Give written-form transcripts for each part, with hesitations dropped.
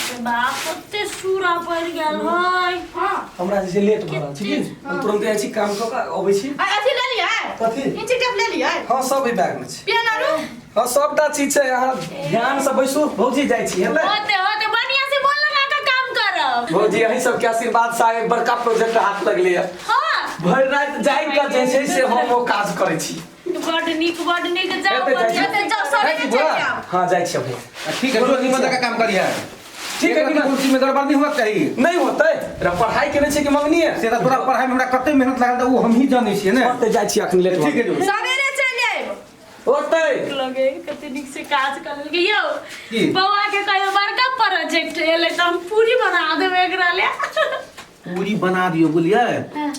रे बाप कते सूरा पड़ि गेल है। हाँ। हमरा जे छै लेट भऽ रहल छै की हम तुरंत जाइ छी काम कऽ कऽ अबै छी। आ अथी ले लियै? कथी? इंची टेप ले लियै? हँ, सब एहि बैग में छै। पेन आरू? हँ, सबटा चीज छै। अहाँ ध्यान से बैसू भौजी, जाइ छी हेलै। होते होते, बढ़िया से मन लगा के काम करब। भौजी, अहीं सबके आशीर्वाद से एक बड़का प्रोजेक्ट हाथ लगले है। भरि राति जागि कऽ जे छै से हम ओ काज करै छी। बड नीक, बड नीक, जाओ। एते जाइ छी। बढ़िया एते जाओ, जाइ सवेरे छी चलि बुआ। जाओ। हाँ, जाइ छी अभी। ठीक है, जो निमन जगह काम करिहे। ठीक है। एक रत्ती कुर्सी में गड़बड़ नहीं होना चाही। नहीं होतै रे, पढ़ाई केने छै कि मंगनी है। से तऽ तोरा पढ़ाई में हमरा कते मेहनत लागल तऽ ओ हमही जानै छियै ने। ओते जाइ छी, अखन लेट। ठीक है, जो। सवेरे चलि आयब। ओते लगे कते नीक से काज कर लेलकै यौ। की? बौआ के कहियो बड़का प्रोजेक्ट एलै तऽ हम पूरी बना देबै एकरा ले। पूरी बना दियौ, बुझलियै?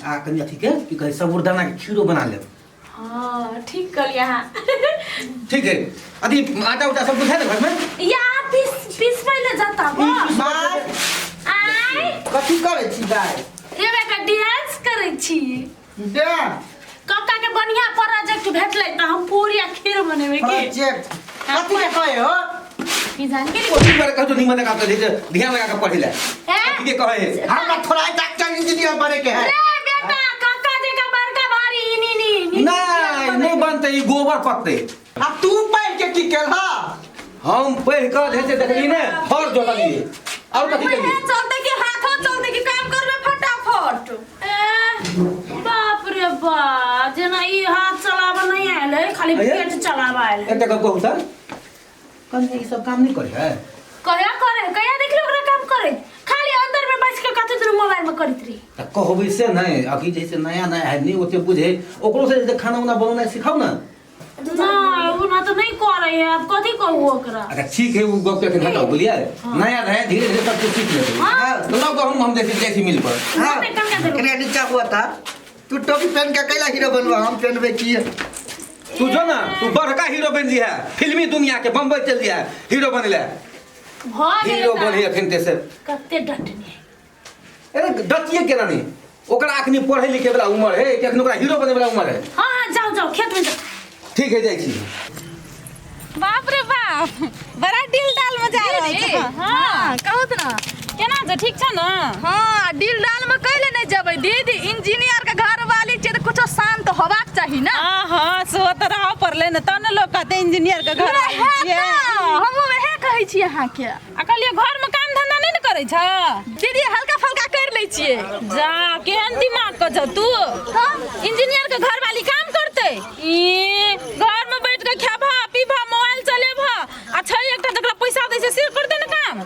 आ कनि अथी के की कहै, साबुदाना के खीरो बना लेब। हाँ, ठीक कहलियै अहाँ। ठीक है, अथी आटा उटा सब कुछ है ना घर में? या पीस पीस पहिले जाता बा। बाय। आय। कथी करै छी दाइ? रे बेटा, डांस करै छी। डांस? कक्का के बढ़िया प्रोजेक्ट भेटलै तऽ हम पूरी आ खीर बनेबै की। प्रोजेक्ट कथी के कहै हो? की जान गेली? ओही बारे कहतो निमन काम करे जे ध्यान लगा के पढ़े ला। हैं? अथी के कहे है। हमरा थोड़ा डॉक्टर इंजीनियर बने के है। रे बेटा, काका जे का बड़का भारी इनी नी नी। नहीं, नहीं बनते, ई गोबर पकते। आ तू पढ़ के की केलहा? हम पढ़ के जे छै देखली ने हर जोतलिए और कथी केलिए? पैर चलते कि हाथो चलते कि काम करबे फटाफट। ए, बाप रे बाप, जेना ई हाथ चलाबऽ नहीं आयल है, खाली अये? पेट चलाबऽ आयल है। एकटा गप कहू सर, कन्या ई सब काम नहीं करे है? कहिया करे? कहिया देखली ओकरा काम करे? खाली अंदर में बैठ के कते देर मोबाइल में करैत रही। त कहबै से नहीं, अभी जैसे नया नया है नहीं ओते बुझे, ओकरो से जे खाना उना बनौनाइ सिखाउ ना। ना, ओ ना तो नहीं करे है, अब कथी कहू ओकरा? अच्छा ठीक है, वो गप के अखन हटाउ, बुझलियै? नया नया धीरे धीरे सब कुछ सीख लेबै। हाँ। लाउ गहुम, हम देखै जाइ छी मिल पर। हाँ। कते कनका देलू? कनिया नीचा हुआ था। तू टोपी पहन के कैला हीरो बनवा, हम पहनबे की? तू जो ना, तू बड़का हीरो बन जी है फिल्मी दुनिया के, बम्बई चल जी है हीरो बनले। भऽ गेलै हीरो तऽ। बनी अखन ते से। कते डटने। अरे डटिए केना नहीं, ओकरा अखनी पढ़े लिखे वाला उम्र है कि अखनी ओकरा हीरो बने वाला उम्र है? हाँ हाँ, जाओ जाओ, खेत में जाओ। ठीक है, जाइ छी। बाप रे बाप, बड़ा डील डाल में जा रहल छै। हाँ, कहू तऽ ना। केना छौ, ठीक छौ ने? हाँ, डील डाल में कैले नहीं जेबै दीदी? इंजीनियर के घर वाली छियै तऽ कुछो शांत होबाक चाही ना। हाँ हाँ, सेहो तऽ रहऽ पड़लै ने, तब ने लोक कहतै इंजीनियर के घर वाली वएह छियै। तऽ, हमहूँ वएह कहै छी अहाँके। आ कहलियै घर में काम धंधा नहीं ने करै छ? दीदी, हल्का फल्का कर लै छियै। जा, केहन दिमाग के छौ तू? इंजीनियर के घर वाली काम करतै? ई घर में बैठ के खेबह पीबह मोबाइल चलेबह आ छै एकटा जकरा पैसा दै छै से करतै ने काम?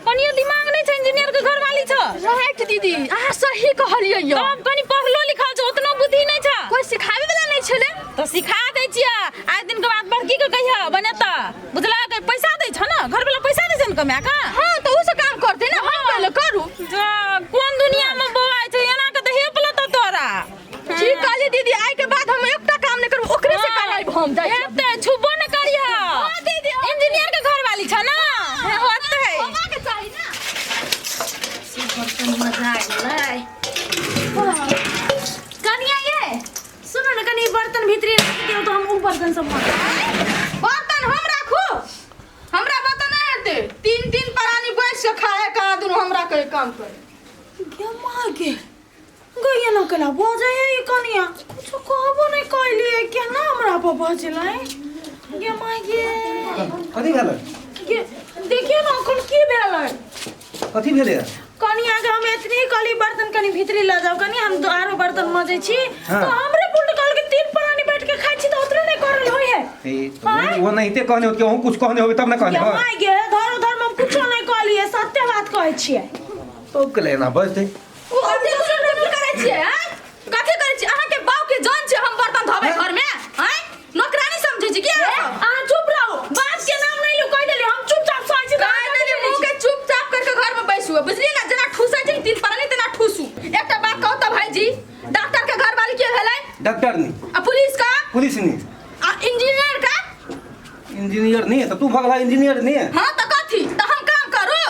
कनियो दिमाग नहीं छै, इंजीनियर के घर वाली छ। राइट दीदी, अहाँ सही कहलियै यौ। तब कनि पढ़लो लिखल छ, ओतनो बुद्धि नहीं छ। कोई सिखाबै वाला नहीं छलै। तो सिखा दै छियै आइ दिन के बाद, बड़की के कहिया बनेता, बुझलक? पैसा दै छ ने घर वाला, पैसा दै छै ने कमा के। हाँ, तऽ उ से काम करतै ने, हम पहिले करू। जा, कोन दुनिया में बौआइ छै, एना के तऽ हेप लेतौ तोरा। ठीक कहली दीदी, आइ के बाद हम एकटा काम नहीं करब, ओकरे से कराइब हम जाइ छी। हेतै, छुबो ने करिह। हाँ दीदी, हाँ। इंजीनियर के घर वाली छ ना, होतै। होबाक चाही ना। बर्तन मजा गेलै। कनिया ये, सुनो ने, कनि बर्तन भीतरी राखि दियौ तऽ हम उ बर्तन सब माजब। बर्तन हम राखू? हमरा बर्तन नहीं हेतै। तीन तीन प्राणी बैस के खाए कहाँ दुनू, हमरा कहे काम करे। गे माँ गे, गैया न केला बजै है ई कनिया? कुछो कहबो नहि कैलियै, केना हमरा पर बजलै? गे माँ गे। कथी भेलै? गे देखियौ ने अखन की भेलै। कथी भेलै? कनिया के हम एतनी कहली बर्तन कनि भीतरी लऽ जाउ कनि, हम आरो बर्तन मजै छी, हाँ। तऽ हमरे पुल्ट कहलकै तीन प्राणी बैठ के खाइ छी तऽ ओतने नहि करल होइ है। ए, वो नहिते कहने होत, अहूँ कुछ कहने होबे तब ने कहने गे हो। माय गे, धर उधर हम कुछो नहि कहलियै, सत्य बात कहै छियै। तब के लेना बजतै। ओ अथी कुछो टेबुल करै छियै, आँय? कथी करै छियै? अहाँके बाप के जान छै हम बर्तन धोबै घर में, आँय? नौकरानी समझै छी की अहाँ सब? अहाँ चुप रहू, बाप के नाम नहि लियौ, कहि देलियै हम चुपचाप सहै छी। कहि देलियै, मुँह के चुपचाप करके घर में बैसू, बुझलियै ना? जेना ठूसै छै तीन प्राणी तेना ठूसू। एकटा बात कहू तऽ भाईजी, डॉक्टर के घर वाली के भेलै? डॉक्टर नहीं। आ पुलिस का? पुलिस नहीं। आ इंजीनियर का? इंजीनियर नहीं है तो तू भगला इंजीनियर नहीं है। हाँ तऽ कथी तऽ हम काम करू?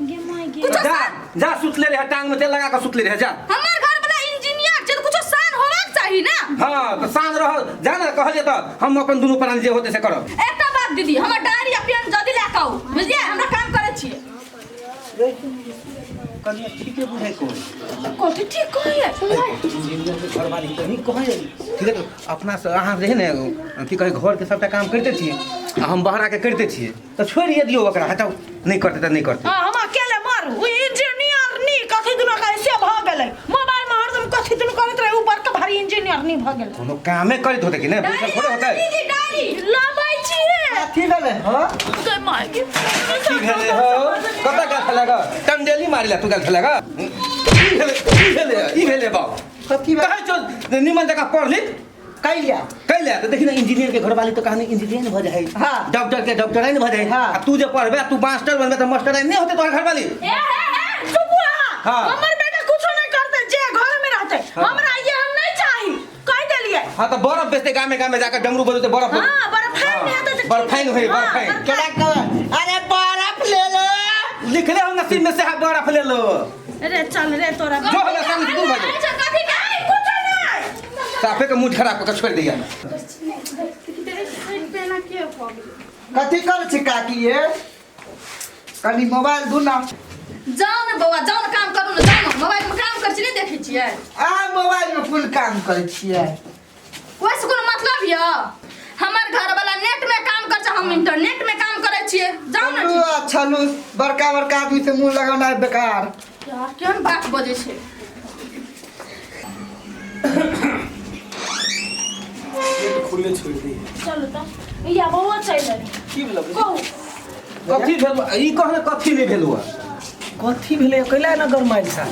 गे माय गे। कुछो जा शान। जा, सुतले रहे, टांग में तेल लगा के सुतले रहे, जा। हमर घर वाला इंजीनियर छै तऽ कुछो शान होबाक चाही ना। हाँ तो साँझ रह जा ना, कहलिए तो हम अपन दुनू प्राणी जे होते से करब। एकटा बात दीदी, हमर डायरी आ पेन जल्दी लए कऽ आउ, बुझलियै? हमरा काम करै छियै। कनिया ठीके बुझै को कथी ठीक कहैए इंजीनियर के घरवाली तऽ नीक कहै ठीक है अपना से अहाँ रहे ने की कहै घर के सबटा काम करिते छियै आ हम बहरा के करिते छियै तऽ छोड़िए दियौ ओकरा हटाउ नहि करतै तऽ नहि करतै हाँ हम अकेले मारू उ इंजीनियर नी कथी दुनो कैसे भ गेलै मोबाइल में हरदम कथी दुनो करैत रहे उ बड़का भारी इंजीनियर नी भ गेलै कोनो कामे करैत होतै कि नहि बैसल थोड़े होतै दीदी डायरी लबै छियै कथी भेलै हँ गै माय के की भेलै हौ कतऽ गेल छलै ग टंडेली मारि ला तू गेल छलै ग की भेलै की भेलै ई भेलै बाप कथी भेलै कहै छौ निमन जकाँ पढ़ लिख कैला कैला तऽ देखी ने इंजीनियर के घरवाली तऽ कहानी इंजीनियर भऽ जाइ हाँ। डॉक्टर के डॉक्टर भऽ जाइ हाँ। आ तू जे पढ़बे तू मास्टर बनबे तऽ मास्टर नहि होतै तोहर घरवाली ए हे हे चुप अहाँ हाँ। हमर बेटा कुछो नहीं करते जे घर में रहते हाँ। हमरा ये हम नहीं चाही कह देलिए हाँ तऽ बरफ बेचते गामे गामे जाकर डमरू बजते बरफ हाँ बर्फाइन नहीं होते बर्फाइन होई, बर्फाइन। केना कहबै अरे बरफ ले लो लिखले हो नसीब में से है बरफ ले लो रे चल रे तोरा जो हमरा सामने से दूर भऽ जाओ कथी नहीं कुछो नहीं साफे के मुंह खराब कऽ के छोड़ि दैया कथी करै छी काकी ये कनी मोबाइल दू ना जाओ ने बौआ जाओ ने काम करू ने जाओ ने मोबाइल में काम करै छी नहि देखै छियै अहाँ मोबाइल में कोन काम करै छियै ओहिसँ कोनो मतलब यऽ हमर घरवाला नेट में काम करै छै हम इंटरनेट में काम करै छियै जाओ ने चलू आ छलू बड़का बड़का आदमी से मुंह लगाना बेकार यार केहन बात बजै छै खुले छोड़ दी चलू तऽ या बौआ चलि एलै की भेल कहू कथी भेल ई कहने कथी नहि भेल हुआ कथी भेलै कैला एना गरमाइल छा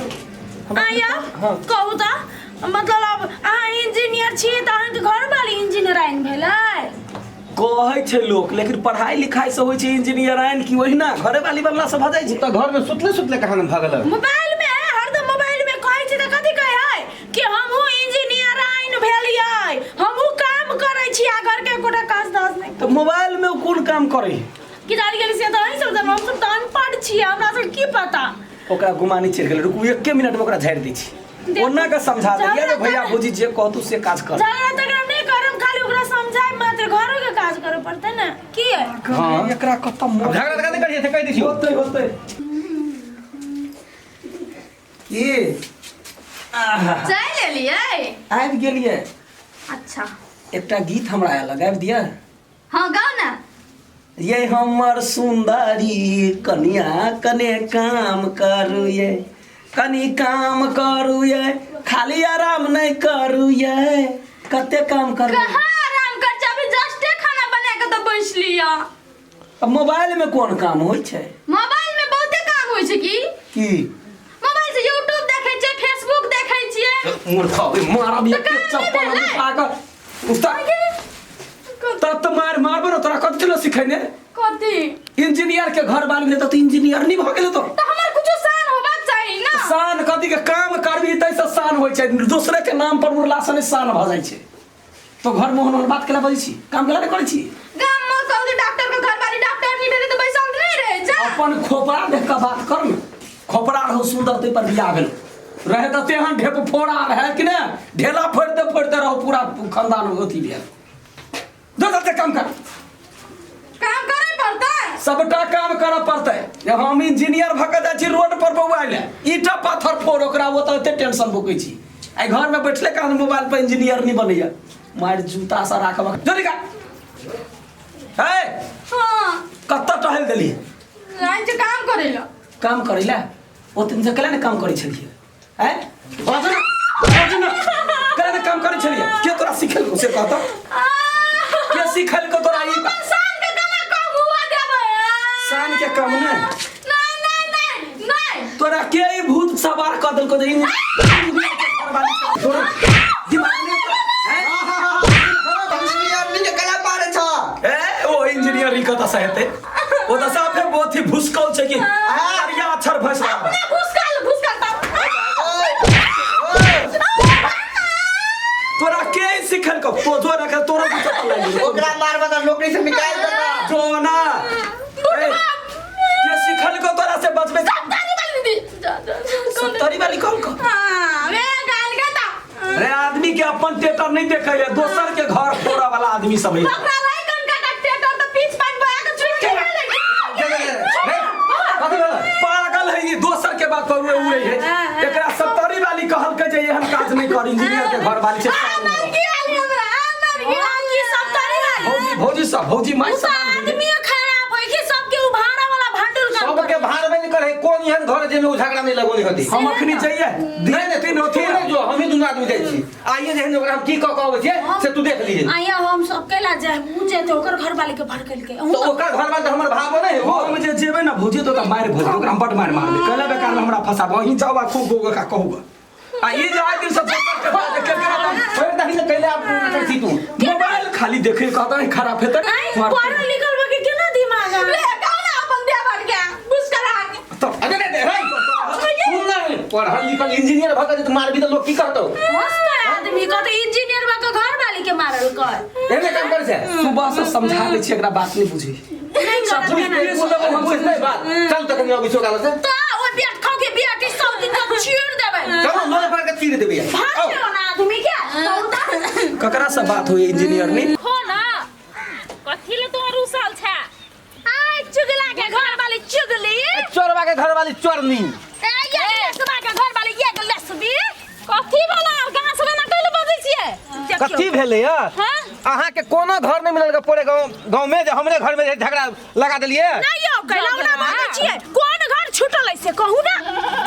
आया हाँ। कहू तऽ मतलब अब अहाँ इंजीनियर छी तऽ अहाँके घरवाली इंजीनियर आइन भेलै कहै छै लोक लेकिन पढ़ाई लिखाई से होइ छै इंजीनियर आइन कि ओहिना घरे वाली बनला से भऽ जाइ छै तऽ घर में सुतले सुतले कहाँ भऽ गेल मोबाइल में हरदम मोबाइल में कहै छै तऽ कथी कहै है कि हमहूँ इंजीनियर आइन भेलियै हमहूँ काम करै छी आ घरके एकोटा काज धाज नहि तऽ मोबाइल में ओ कोन काम करै कि जानि गेली से तऽ अहीं सब जानब हमसब तऽ अनपढ़ छियै हमरा सबके की पता ओकरा गुमानी चढ़ि गेलै रुकू एके मिनट में ओकरा झाड़ि दै छी ओना के समझा दे जे भैया भौजी जे कहतू से काज कर झगड़ा तगड़ा नहीं करम खाली ओकरा समझाए मात्र घरो के काज करे पड़ते ने की है हाँ। एकरा कत अब झगड़ा तगड़ा नहीं करिए से कह दै छियौ होते होते की आहा, चाय लेलियै आबि गेलियै अच्छा एकटा गीत हमरा आयल गाबि दिअ हाँ गाओ ना ये हमर सुंदरी कनिया कने काम करू ये कनी काम करू ये खाली आराम नहीं करू ये कते काम करू कहाँ आराम कर छै अभी जस्टे खाना बना के तो बैस लिया अब मोबाइल में कोन काम होइ छै मोबाइल में बहुते काम होइ छै की की मोबाइल से यूट्यूब देखै छियै फेसबुक देखै छियै मूर्ख ओइ मारब तऽ एक काम नहि चप्पल भेलै। उठा कऽ उस्ताद तब तऽ मार मारबो ने तोरा कथी लो सिखेने कथी इंजीनियर के घर बाल में तो इंजीनियर नहीं भऽ गेलै तो तऽ हमर कुछो शान होबाक चाही ना शान कथी के काम करबी तै से शान होइ छै दोसरे के नाम पर उड़ला से नहि शान भऽ जाइ छै तो घर में ओहन ओहन बात केला बजै छी काम केला नहि करै छी गाम में कहू जे डॉक्टर के घरवाली डॉक्टर नहीं भेलै तऽ बैसल नहि रहै जा अपन खोपड़ा देख कऽ बात कर ने खोपड़ा रहौ सुन्दर तै पर बियाह भेल रहे तऽ तेहन ढेप फोड़ा रहै कि ने ढेला फोड़िते फोड़िते रहो पूरा खानदान अथी भेल जो चलते काम कर काम करे पड़तै सबटा काम करऽ पड़तै जब हम इंजीनियर भऽ कऽ जाइ छी रोड पर बौआइ लए ईटा पाथर फोड़ ओकरा ओतऽ एते टेंशन बुकै छी आइ घरमे बैठले कान मोबाइल पर इंजीनियर नहि बनैया मारि जूता सँ राखब जो निकाल हे हाँ कतऽ टहल देलियै लाइन से काम करे ला काम करै लए ओते दिन से केला ने काम करै छलियै आँय बाजू ना बाजू ना केला ने काम करै छलियै के तोरा सिखेलको से कहत के सिखेलको तोरा ई शान के कमा कम हुआ देबै शान के कम नहि नहीं नहीं नहीं नहीं तोरा के ई भूत सवार कऽ देलको जे तोरा दिमाग नहि आँय? इंजीनियर के गला मारे छ ए ओ इंजीनियर ई कतऽ से हेतै ओ तऽ साफे अथी भुसकल छै कि करिया अक्षर भैंस अपने भुसकल भुसकल तब तोरा के सिखल को तो जो रख तोरा भी चप्पल लागि गेलौ। ओकरा मारबा त नौकरी से निकाल देता जो ना ए, के सिखल को तोरा से बचबे सत्तरी वाली दीदी जा जा जा, कौन सत्तरी वाली कौन को हाँ वे गाल गता अरे आदमी के अपन टेटर नहीं देखे है दोसर के घर फोड़ा वाला आदमी सब है ओकरा रही कन का टेटर त पीछ पान बया के छुई के कथी भेलै पागल पागल है ई दोसर के बात पर उड़े उड़े है एकरा सत्तरी वाली कहल के जे एहन काज नहीं कर इंजीनियर के घर वाली छै की हाल हमरा हमर की हाल की सब तरी वाली भौजी भौजी सब भौजी माय उ तो आदमी खराब है कि सबके उभारा वाला भांडुल काम सबके भार में करे कोन एहन घर जे में उ झगड़ा नहीं लगोनी होती हम अखनी जाइए नहीं नहीं तीन तू नहीं जो हम ही दुनू आदमी जाइ छी आइए जे ओकरा हम की कह कह अबै छियै से तू देख लीहे आया हम सब कैला जाए उ जेते ओकर घर वाली के भड़कल के तो ओकर घर वाला तऽ हमर भावो नहीं हो हम जे जेबै ना भौजी तो ओकरा मारि भौजी ओकरा हम बड मारि मारबै कहले बेकार में हमरा फंसाबो अहीं जाओ आ खूब गोगो का कहू आ ई जे आइ दिन सब दोसर के बात केकरा दम छोड़ दही ने कैले आप कर छी तू मोबाइल खाली देखे कहता है खराब हेतै पढ़ल लिखल बा के केना दिमाग आ ले कहू ना अपन देवर के बुझ कर आके तब अरे रे रे सुन ना पढ़ल लिखल इंजीनियर भऽ के तू मारबी तऽ लोग की कहतौ मस्त आदमी कहते इंजीनियर बा के घर वाली के मारल कर एने काम करै छै सुबह से समझा दै छी एकरा बात नहीं बुझी नहीं करत बुझ केना बुझ लेबो हम बुझ नहीं बात चल तऽ कनी अबै छौ से त ओ बेट खाओ के बेटी सब दिन तक छीड़ देबै चल लोहे पर के चीर देबै भाग जाओ ना आदमी के तो उधर ककरा से बात होई इंजीनियर नहीं खो ना कथी ले तोहर रुसल छै आय चुगला के घर वाली चुगली चोरवा के घर वाली चोरनी ए ये लेसबा के घर वाली ये लेसबी कथी वाला गाँव से ना कैले बजै छियै कथी भेलै या हाँ? अहाँ के कोनो घर नहीं मिलल पूरे गाँव गाँव में जे हमरे घर में जे झगड़ा लगा देलिए नहीं यौ कैला ना मांगे छियै कोन घर छूटल है से कहू ना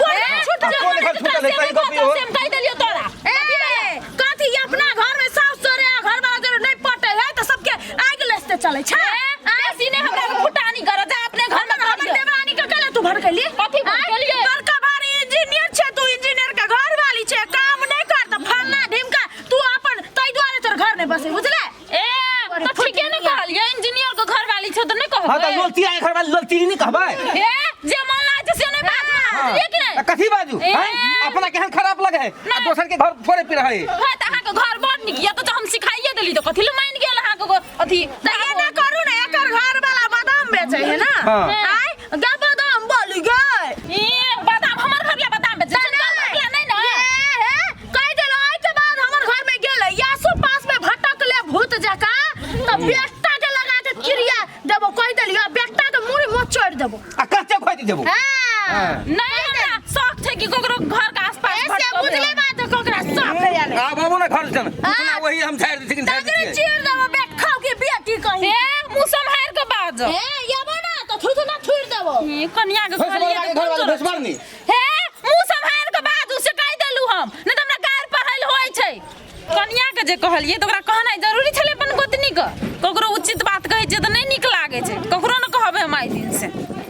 कोन घर छूटल कोन घर छूटल है सही गप हो से हम कहि देलियौ तोरा ए कथी अपना घर में सास ससुर आ घर वाला जरे नहीं पटे है तो सबके आग लेसते चले छै बेसी ने हमरा के फुटानी कर जा अपने घर में हमर करियौ। देवरानी के कहले तू भड़कली कथी भड़कलियै? बड़का भारी इंजीनियर छै तू इंजीनियर के घर वाली छै काम नहीं कर त फलना ढिमका तू अपन तै दुआरे तोर घर नहीं बसे बुझले ए तो ठीके ने कहलियै इंजीनियर के घर वाली छौ तऽ नहि कहबै हाँ तऽ लोलती आए घर वाली लोलती नहीं कहबै ए जे मन लागै छै से नहि बाजू बुझलियै कि नहि कथी बाजू ए। हैं? अपना केहन खराब लगे है आ दोसर के घर थोड़े पी रहे है है तऽ अहाँके घर बड़ नीक यऽ तऽ हम सिखाइए देली तऽ कथी लए मानि गेल अहाँके अथी त एना करू ने एकर घर वाला बादाम बेचे है ना हाँ। आय गे बादाम बोली गे ए बादाम हमर घर ला बादाम बेचै छै तोहर घर ला नहि ने कहि देलो आइ के बाद हमर घर में गेलै यासु पास में भटक ले भूत जका त बेटा के लगा के चिड़िया देबो कहि देलियो बेटा के मुड़ी मोचोड़ देबो आ कच्चे खोइ देबो हां नहि हमरा शौक छै कि ककरो घर के आसपास ऐसे भटकब। बुझले बात ककरा साफ है यार आब आबू ना घर जन उतना वही हम झाड़ दै छी झाड़ दै तगरे छियै चीर देबो बेट खाओ के बेटी कहीं ए मुँह सम्हारि के बाज ए यबो ना त थुथु ना थुर देबो ए, कनिया के भैंस कहलियै के तऽ घर वाली कोन भैंस मारनी हे मुँह सम्हारि के बाजू से कहि देलू हम नहि तऽ हमरा गारि पढ़ल होइ छै कनिया के जे कहलियै तऽ ओकरा कहनाइ जरूरी छलै अपन गोतनी के ककरो उचित बात कहै छियै तऽ नहि नीक